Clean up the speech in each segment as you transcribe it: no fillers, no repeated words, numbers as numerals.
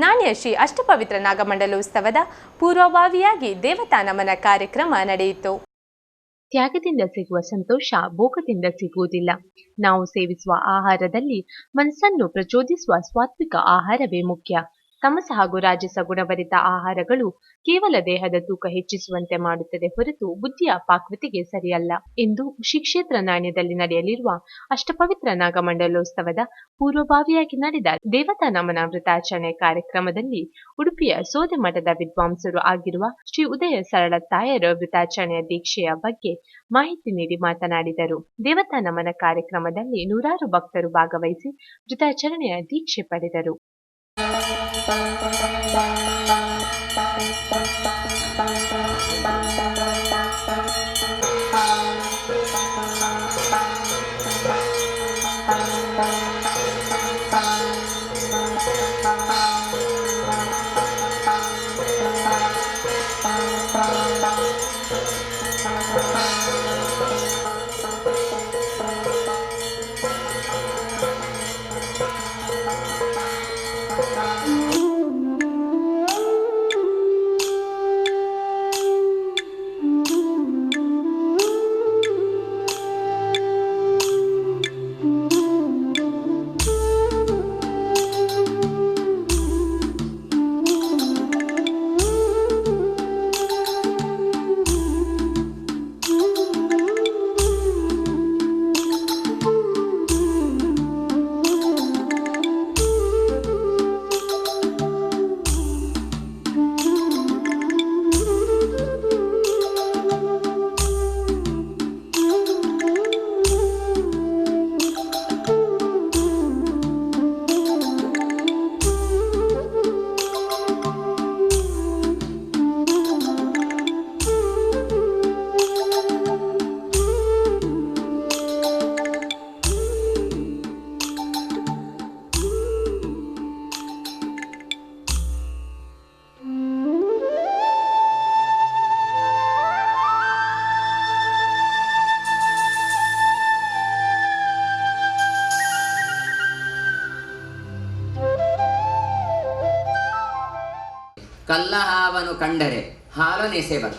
ನಾಣ್ಯ ಶ್ರೀ ಅಷ್ಟಪವಿತ್ರ ನಾಗಮಂಡಲೋತ್ಸವದ ಪೂರ್ವಭಾವಿಯಾಗಿ ದೇವತಾ ನಮನ ಕಾರ್ಯಕ್ರಮ ನಡೆಯಿತು. ತ್ಯಾಗದಿಂದ ಸಿಗುವ ಸಂತೋಷ ಭೋಗದಿಂದ ಸಿಗುವುದಿಲ್ಲ. ನಾವು ಸೇವಿಸುವ ಆಹಾರದಲ್ಲಿ ಮನಸ್ಸನ್ನು ಪ್ರಚೋದಿಸುವ ಸಾತ್ವಿಕ ಆಹಾರವೇ ಮುಖ್ಯ. ತಮಸ ಹಾಗೂ ರಾಜಸ ಗುಣಭರಿತ ಆಹಾರಗಳು ಕೇವಲ ದೇಹದ ತೂಕ ಹೆಚ್ಚಿಸುವಂತೆ ಮಾಡುತ್ತದೆ ಹೊರತು ಬುದ್ಧಿಯ ಪಾಕೃತಿಗೆ ಸರಿಯಲ್ಲ ಎಂದು ಶ್ರೀ ಕ್ಷೇತ್ರ ನಾಣ್ಯದಲ್ಲಿ ನಡೆಯಲಿರುವ ಅಷ್ಟಪವಿತ್ರ ನಾಗಮಂಡಲೋತ್ಸವದ ಪೂರ್ವಭಾವಿಯಾಗಿ ನಡೆದ ದೇವತಾ ನಮನ ವ್ರತಾಚರಣೆ ಕಾರ್ಯಕ್ರಮದಲ್ಲಿ ಉಡುಪಿಯ ಸೋದೆ ಮಠದ ವಿದ್ವಾಂಸರು ಆಗಿರುವ ಶ್ರೀ ಉದಯ ಸರಳ ತಾಯರ ವ್ರತಾಚರಣೆಯ ದೀಕ್ಷೆಯ ಬಗ್ಗೆ ಮಾಹಿತಿ ನೀಡಿ ಮಾತನಾಡಿದರು. ದೇವತಾ ನಮನ ಕಾರ್ಯಕ್ರಮದಲ್ಲಿ ನೂರಾರು ಭಕ್ತರು ಭಾಗವಹಿಸಿ ವ್ರತಾಚರಣೆಯ ದೀಕ್ಷೆ ಪಡೆದರು. ಕಲ್ಲ ಹಾವನು ಕಂಡರೆ ಹಾಲನೆಸೆವರು,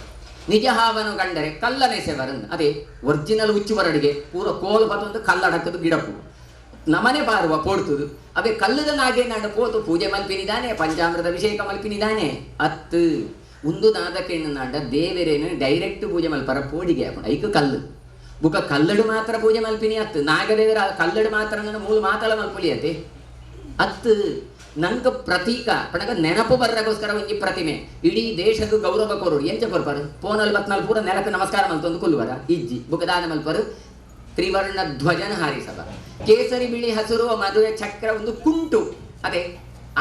ನಿಜ ಹಾವನು ಕಂಡರೆ ಕಲ್ಲನೆಸೆವರು. ಅದೇ ಒರಿಜಿನಲ್ ಉಚ್ಚು ಬರಡಿಗೆ ಪೂರ ಕೋಲು ಬತ್ತೊಂದು ಕಲ್ಲಡಕ್ಕದು ಗಿಡಪು ನಮನೆ ಪಾರುವ ಪೋಡ್ತುದು. ಅವೇ ಕಲ್ಲದ ನಾಗೆ ನಾನು ಪೋತು ಪೂಜೆ ಮಲ್ಪಿನಿದಾನೆ, ಪಂಚಾಮೃತ ಅಭಿಷೇಕ ಮಲ್ಪಿನಿದಾನೆ. ಅತ್ತು ಉಂದು ನಾದಕೇನು ನಾಂಡ ದೇವರೇನು ಡೈರೆಕ್ಟ್ ಪೂಜೆ ಮಲ್ಪರ ಪೋಡಿಗೆ ಹಾಕೊಂಡು ಐಕು ಕಲ್ಲು ಬುಕ ಕಲ್ಲಡು ಮಾತ್ರ ಪೂಜೆ ಮಲ್ಪಿನಿ. ಅತ್ತು ನಾಗದೇವರ ಕಲ್ಲಡು ಮಾತ್ರ ನನ್ನ ಮೂಲ ಮಾತಲ ಮಲ್ಪುಲಿ ಅತೆ ಅತ್ತು ನಂಗೆ ಪ್ರತೀಕ ಪಣಗ ನೆನಪು ಬರ್ರಗೋಸ್ಕರ ಒಂಜಿ ಪ್ರತಿಮೆ ಇಡೀ ದೇಶಕ್ಕೆ ಗೌರವ ಕೊರೋಡು ಎಂಚ ಕೊರ್ಪಾರು ಪೋನಲ್ ಬತ್ನಾಲ್ ಪೂರ ನೆಲಕ್ಕೆ ನಮಸ್ಕಾರ ಮಲ್ತೊಂದು ಕೊಲ್ಲುವರ ಇಜ್ಜಿ ಬುಕದಾನ ಮಲ್ಪರು ತ್ರಿವರ್ಣ ಧ್ವಜನ ಹಾರಿಸಬ ಕೇಸರಿ ಬಿಳಿ ಹಸಿರು ಮದುವೆ ಚಕ್ರ ಒಂದು ಕುಂಟು ಅದೇ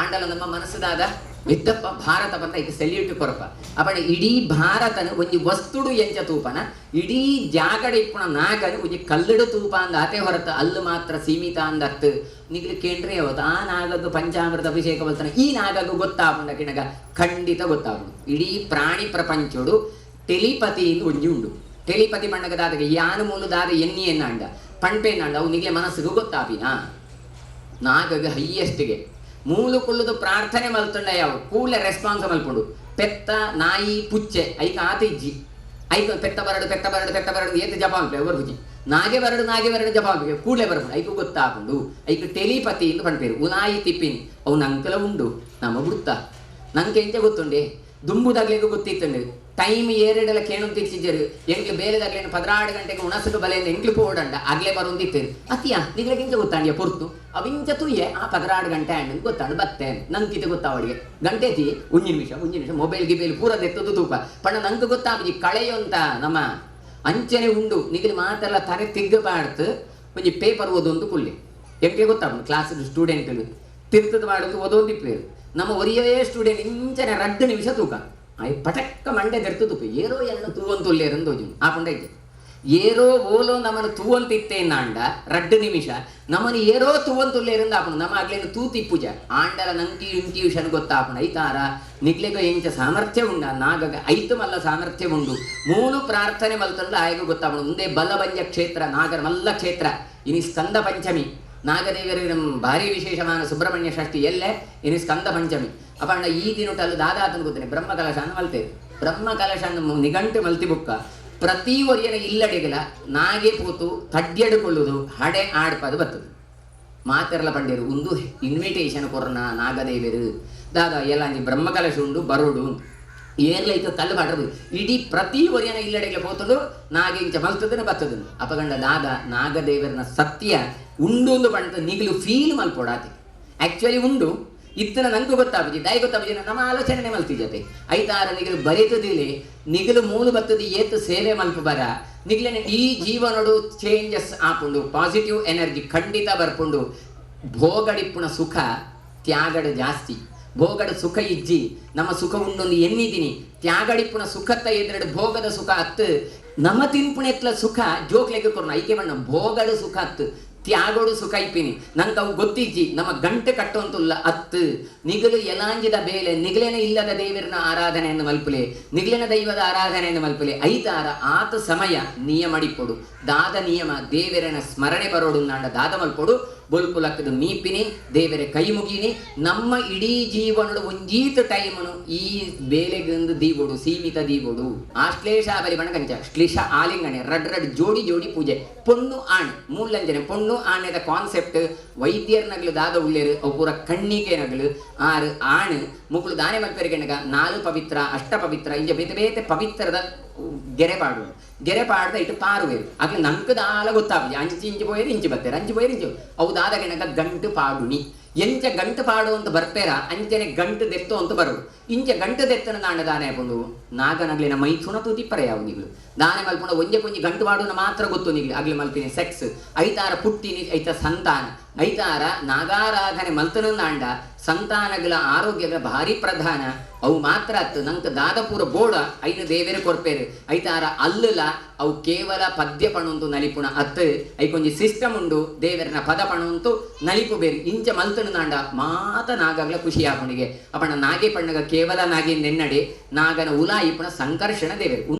ಆಂಡಲ ನಮ್ಮ ಮನಸ್ಸುದಾದ ವಿದ್ದಪ್ಪ ಭಾರತ ಬಂದ ಈಗ ಸೆಲ್ಯೂಟ್ ಕೊರಪ ಅಪಣ ಇಡೀ ಭಾರತನ ಒಂಜಿ ವಸ್ತುಡು ಎಂಚ ತೂಪನ ಇಡೀ ಜಾಗಡೆ ಇಪ್ಪುಣ ನಾಗನು ಒಂಜಿ ಕಲ್ಲಡು ತೂಪ ಅಂದ ಆತೆ ಹೊರತು ಅಲ್ಲು ಮಾತ್ರ ಸೀಮಿತ ಅಂದತ್ತು ನಿಗ್ಲು ಕೇಂದ್ರೆ ಅವತ್ತು ಆ ನಾಗದ್ದು ಪಂಚಾಮೃತ ಅಭಿಷೇಕ ಬಲ್ತಾನೆ ಈ ನಾಗಗೂ ಗೊತ್ತಾಪುಂಡ ಕಿಣಗ ಖಂಡಿತ ಗೊತ್ತಾಪುಂಡು. ಇಡೀ ಪ್ರಾಣಿ ಪ್ರಪಂಚೋಡು ಟೆಲಿಪತಿ ಒಂಜಿ ಉಂಡು. ಟೆಲಿಪತಿ ಬಣ್ಣಗದಾದಗೆ ಯಾನು ಮೂಲದಾದ ಎನ್ನಿ ಎನ್ನಾಂಡ ಪಣ್ಪೆನ್ನಾಂಡ ಅವು ನಿಗ್ಲೆ ಮನಸ್ಸಿಗೂ ಗೊತ್ತಾಪಿನಾ ನಾಗಗೆ ಹೈಯೆಸ್ಟ್ಗೆ ಮೂಲು ಕುಲ್ಲುದು ಪ್ರಾರ್ಥನೆ ಮಲ್ತುಂಡ ಯಾವ ಕೂಲೆ ರೆಸ್ಪಾನ್ಸ್ ಮಲ್ಪುಂಡು. ಪೆತ್ತ ನಾಯಿ ಪುಚ್ಚೆ ಐಕ ಆತ ಇಜ್ಜಿ ಐಕ ಪೆತ್ತ ಬರಡು ಪೆತ್ತ ಬರಡು ಪೆತ್ತ ಬರಡು ಏತ ಜಪ ಮಲ್ಪೆ ಬರುಜಿ ನಾಗೆ ಬರಡು ನಾಗೆ ಬರಡು ಜಪ ಮಲ್ಪೆ ಕೂಲೆ ಬರ್ಪುಂಡು ಐಕು ಗೊತ್ತಾಪುಂಡು. ಐಕ ಟೆಲಿಪತಿ ಎಂದು ಪಣ್ಪೇರು. ಉನಾಯಿ ತಿಪ್ಪಿನಿ ಅವು ನಂಕಲ ಉಂಡು ನಮ್ಮ ಬುಡ್ತ ನಂಗೆ ಎಂಚ ಗೊತ್ತುಂಡೆ ದುಂಬುದಾಗ್ಲಿಗೂ ಗೊತ್ತಿತ್ತುಂಡು ಟೈಮ್ ಏರೆಡೆಲ್ಲ ಕೇಣುಂತಿಚ್ಚಿಜ್ಜರು ಎಂಕ್ಲು ಬೇರೆದಾಗ್ಲೇನು 12 ಗಂಟೆಗೆ ಉಣಸುಡು ಬಲೆಯಿಂದ ಎಂಕ್ಲು ಪೋಡಂಡ ಆಗ್ಲೇ ಬರುಂತಿತ್ತೇನು ಅತಿಯಾ ನಿಗ್ಲಕ್ಕಿಂಚ ಗೊತ್ತಾಂಡಿಯ ಪೊರ್ತು ಅವಿಂಚ ತುಯ್ಯೆ ಆ 12 ಗಂಟೆ ಹಣ್ಣು ಗೊತ್ತಾಂಡು ಬತ್ತೆ ನಂಕಿತ ಗೊತ್ತಾವಡಿಗೆ ಗಂಟೆ ತಿ ಒಂಜಿ ನಿಮಿಷ ಒಂಜಿ ನಿಮಿಷ ಮೊಬೈಲ್ ಗಿಬೈಲ್ ಪೂರ ದೆತ್ತದು ತೂಪ ಪಣ್ಣ ನಂಗೆ ಗೊತ್ತಾಪಿ ಕಳೆಯೊಂತ ನಮ್ಮ ಅಂಚನೆ ಉಂಡು ನಿಗಲಿ ಮಾತೆಲ್ಲ ತರೆ ತಿಗ್ಗಬಾರ್ದು ಒಂಜಿ ಪೇಪರ್ ಓದೊಂದು ಕುಲ್ಲಿ ಎಂಕ್ಲೆ ಗೊತ್ತಾಪುಂಡು ಕ್ಲಾಸ್ ಸ್ಟೂಡೆಂಟ್ ತಿರ್ತದ ಮಾಡೋದು ಓದೊಂದಿಪ್ಪೇರು ನಮ್ಮ ಒರಿಯೇ ಸ್ಟೂಡೆಂಟ್ ಇಂಚನೆ 2 ನಿಮಿಷ ತೂಕ ಆಯ್ ಪಟಕ್ಕ ಮಂಡೆ ದೆರ್ತು ತುಪ್ಪ ಏರೋ ಎನ್ನು ತೂವಂತುಲ್ಲೇರಂದು ಆ ಪಂಡೈತೆ ಏರೋ ಓಲೋ ನಮ್ಮನ್ನು ತೂವಂತಿತ್ತೇನಾಂಡ 2 ನಿಮಿಷ ನಮ್ಮನ್ನು ಏರೋ ತೂವಂತುಲ್ಲೇರಂದು ಆಪುಂಡು ನಮ್ಮ ಆಗ್ಲೇನು ತೂತಿಪ್ಪುಜ ಆಂಡಲ ನಂಕಿ ಇಂಟ್ಯೂಷನ್ ಗೊತ್ತಾಪುಂಡು ಐತಾರ ನಿಗ್ಲೆಗ ಎಂಚ ಸಾಮರ್ಥ್ಯ ಉಂಡ ನಾಗಗ ಐತು ಮಲ್ಲ ಸಾಮರ್ಥ್ಯ ಉಂಡು ಮೂಲು ಪ್ರಾರ್ಥನೆ ಮಲ್ತಂಡ ಆಯಗ ಗೊತ್ತಾಪುಂಡು ಮುಂದೆ ಬಲಬಂಜ ಕ್ಷೇತ್ರ ನಾಗರ ಮಲ್ಲ ಕ್ಷೇತ್ರ ಇನಿ ಸ್ಕಂದ ಪಂಚಮಿ ನಾಗದೇವರ ಭಾರಿ ವಿಶೇಷಮಾನ ಸುಬ್ರಹ್ಮಣ್ಯ ಷಷ್ಠಿ ಎಲ್ಲೆ ಇನಿ ಸ್ಕಂದ ಪಂಚಮಿ. ಅಪಂಡ ಈ ದಿನಟಲ್ಲಿ ದಾದಾತನ ಗೊತ್ತನೆ ಬ್ರಹ್ಮ ಕಲಶಾನ ಮಲ್ತೇವೆ. ಬ್ರಹ್ಮ ಕಲಶಾನ ನಿಘಂಟು ಮಲ್ತಿ ಬುಕ್ಕ ಪ್ರತಿ ಒರಿಯನ ಇಲ್ಲಡೆಗಲ ನಾಗೆ ಪೂತು ತಡ್ಯಡುಕೊಳ್ಳುವುದು ಹಡೆ ಆಡ್ಪದು ಬರ್ತದೆ. ಮಾತೆರ್ಲ ಪಂಡೇರು ಒಂದು ಇನ್ವಿಟೇಷನ್ ಕೊರ್ನ ನಾಗದೇವರು ದಾದಾ ಎಲ್ಲ ಬ್ರಹ್ಮ ಕಲಶ ಉಂಡು ಬರೋಡು ಏರ್ಲೈತ ಕಲ್ಲು ಪಾಡ್ರದು ಇಡೀ ಪ್ರತಿ ಒರಿಯನ ಇಲ್ಲಡೆಗೆ ಪೋತುಂಡು ನಾಗೆ ಇಂಚ ಮಲ್ತದನ ಬತ್ತದನು. ಅಪಗಂಡ ದಾದ ನಾಗದೇವರನ ಸತ್ಯ ಉಂಡು ಒಂದು ಪಂಡ ನಿಗಲು ಫೀಲ್ ಮಲ್ಪೊಡಾತಿ. ಆ್ಯಕ್ಚುಲಿ ಉಂಡು ಇತ್ತನ ನಂಗೂ ಗೊತ್ತಾಪುಜಿ ದಾಯಿ ಗೊತ್ತಾಪುಜಿ ನಮ್ಮ ಆಲೋಚನೆ ಮಲ್ತಿ ಜೊತೆ ಐತಾರ ನಿಗಲು ಬರಿತದಿಲೆ ನಿಗಲು ಮೂಲು ಬತ್ತದಿ ಏತು ಸೇವೆ ಮಲ್ಪು ಬರ ನಿಗ್ಲನೆ ಈ ಜೀವನಡು ಚೇಂಜಸ್ ಆಪುಂಡು ಪಾಸಿಟಿವ್ ಎನರ್ಜಿ ಖಂಡಿತ ಬರ್ಪುಂಡು. ಭೋಗಡಿಪ್ಪುಣ ಸುಖ ತ್ಯಾಗಡು ಜಾಸ್ತಿ ಭೋಗಡ ಸುಖ ಇಜ್ಜಿ ನಮ್ಮ ಸುಖ ಉಂಡೊಂದು ಎನ್ನಿದ್ದೀನಿ ತ್ಯಾಗಡಿಪ್ಪುಣ ಸುಖತ್ತ ಎದುರಡು ಭೋಗದ ಸುಖ ಅತ್ತು ನಮ್ಮ ತಿನ್ಪುಣೆತ್ಲ ಸುಖ ಜೋಕ್ಲೆಗೆ ಕೊರ್ನ ಐಕೆ ಬಣ್ಣ ಭೋಗಡು ಸುಖ ಅತ್ತು ತ್ಯಾಗೋಡು ಸುಖ ಇಪ್ಪಿನಿ ನಂಗೆ ಅವು ಗೊತ್ತಿಜ್ಜಿ ನಮ್ಮ ಗಂಟೆ ಕಟ್ಟುವಂತುಲ್ಲ ಅತ್ತು ನಿಗಲು ಎಲಾಂಜಿದ ಬೇಲೆ ನಿಗಲೇನ ಇಲ್ಲದ ದೇವರನ ಆರಾಧನೆಯನ್ನು ಮಲ್ಪುಲೆ ನಿಗಲಿನ ದೈವದ ಆರಾಧನೆಯನ್ನು ಮಲ್ಪುಲೆ ಐತಾರ ಆತ ಸಮಯ ನಿಯಮಡಿಪೊಡು ದಾದ ನಿಯಮ ದೇವರನ ಸ್ಮರಣೆ ಬರೋಡು ನಾಂಡ ದಾದ ಮಲ್ಪೊಡು ಬೊಲ್ಪುಲಕ್ಕದು ಮೀಪಿನಿ ದೇವರ ಕೈ ಮುಗೀನಿ ನಮ್ಮ ಇಡೀ ಜೀವನಡು ಒಂಜೀತ ಟೈಮನು ಈ ಬೇಲೆಗೊಂದು ದೀವೋಡು ಸೀಮಿತ ದೀವೋಡು. ಆಶ್ಲೇಷ ಬಲಿ ಬಣಕಂಚ ಶ್ಲೇಷ ಆಲಿಂಗನೆ ರಡ್ ರಡ್ ಜೋಡಿ ಜೋಡಿ ಪೂಜೆ ಪೊಣ್ಣು ಆಣ್ ಮೂಲಂಜನೆ ಪೊಣ್ಣು ಆಣೆದ ಕಾನ್ಸೆಪ್ಟ್ ವೈದ್ಯರ್ನಗಲು ದಾದ ಉಳ್ಳೇರು ಅವು ಪೂರ ಕಣ್ಣಿಗೆ ನಗಲು ಆರು ಆಣ್ ಮುಗುಳು ದಾನೆ ಮಲ್ಪೆರಿಗೆನಗ 4 ಪವಿತ್ರ ಅಷ್ಟ ಪವಿತ್ರ ಇಂಜ ಬೇತೆ ಬೇತೆ ಪವಿತ್ರದ ಗೆರೆ ಪಾಡುವುದು ಗೆರೆ ಪಾಡ್ದ ಇಟ್ಟು ಪಾರುವೇರು ಅಗ್ಲಿ ನಂಗೆ ದಾಲ ಗೊತ್ತಾಪುಜಿ ಅಂಚಿ ಇಂಚು ಪೋಯರು ಇಂಚು ಬತ್ತೇರು ಅಂಚು ಪೋಯರು ಇಂಚು ಅವು ದಾದಗೆನಗ ಗಂಟು ಪಾಡುಣಿ ಎಂಚ ಗಂಟು ಪಾಡು ಅಂತ ಬರ್ಪೇರ ಅಂಚನೆ ಗಂಟು ದೆತ್ತು ಅಂತ ಬರು ಇಂಚ ಗಂಟು ದೆತ್ತನ ದಾಂಡ ದಾನೆ ಪುಂಡು ನಾಗನಗ್ಲಿನ ಮೈಥುನ ತೂತಿಪ್ಪರೆ ಯಾವ ನಿಗ್ಲು ದಾನೆ ಮಲ್ಪುಂಡ ಒಂಜೆ ಕೊಂಜಿ ಗಂಟು ಪಾಡುನ ಮಾತ್ರ ಗೊತ್ತು ನಿಗ್ಲು ಅಗ್ಲಿ ಮಲ್ಪಿನಿ ಸೆಕ್ಸ್ ಐತಾರ ಪುಟ್ಟಿನಿ ಐತ ಸಂತಾನ ಐತಾರ ನಾಗಾರಾಧನೆ ಮಲ್ತನ ದಾಂಡ ಸಂತಾನಗಳ ಆರೋಗ್ಯದ ಭಾರಿ ಪ್ರಧಾನ ಅವು ಮಾತ್ರ ಅತ್ತು ನಂಗೆ ದಾದಪೂರ ಬೋಡ ಐನು ದೇವೇರು ಕೊರ್ಪೇರು ಐತಾರ ಅಲ್ಲಲ ಅವು ಕೇವಲ ಪದ್ಯ ಪಣುಂತು ನಲಿಪುಣ ಅತ್ತು ಐಕೊಂಜಿ ಸಿಸ್ಟಮ್ ಉಂಡು ದೇವರನ ಪದ ಪಣುಂತು ನಲಿಪು ಬೇರು ಇಂಚ ಮಲ್ತನ ನಾಂಡ ಮಾತ ನಾಗಗ್ಲ ಖುಷಿ ಆಪುಣಿಗೆ ಅಪಣ ನಾಗೆ ಪಣ್ಣಗ ಕೇವಲ ನಾಗೆ ನೆನ್ನಡೆ ನಾಗನ ಉಲಾಯಿಪುಣ ಸಂಕರ್ಷಣ ದೇವೇರು.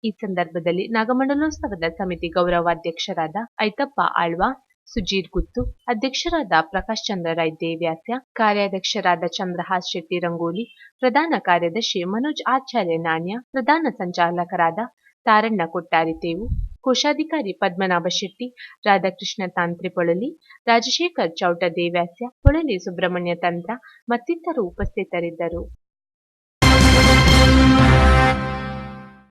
ಈ ಸಂದರ್ಭದಲ್ಲಿ ನಾಗಮಂಡಲೋತ್ಸವದ ಸಮಿತಿ ಗೌರವಾಧ್ಯಕ್ಷರಾದ ಐತಪ್ಪ ಆಳ್ವ, ಸುಜೀರ್ ಗುತ್ತು, ಅಧ್ಯಕ್ಷರಾದ ಪ್ರಕಾಶ್ ಚಂದ್ರ ರೈ ದೇವ್ಯಾಸ್ಯ, ಕಾರ್ಯಾಧ್ಯಕ್ಷರಾದ ಚಂದ್ರಹಾಸ್ ಶೆಟ್ಟಿ ರಂಗೋಲಿ, ಪ್ರಧಾನ ಕಾರ್ಯದರ್ಶಿ ಮನೋಜ್ ಆಚಾರ್ಯ ನಾಣ್ಯ, ಪ್ರಧಾನ ಸಂಚಾಲಕರಾದ ತಾರಣ್ಣ ಕೊಟ್ಟಾರಿ ತೇವು, ಕೋಶಾಧಿಕಾರಿ ಪದ್ಮನಾಭ ಶೆಟ್ಟಿ, ರಾಧಾಕೃಷ್ಣ ತಾಂತ್ರಿ ಪೊಳಲಿ, ರಾಜಶೇಖರ್ ಚೌಟ ದೇವ್ಯಾಸ್ಯ, ಪೊಳಲಿ ಸುಬ್ರಹ್ಮಣ್ಯ ತಂತ್ರ ಮತ್ತಿತರರು ಉಪಸ್ಥಿತರಿದ್ದರು.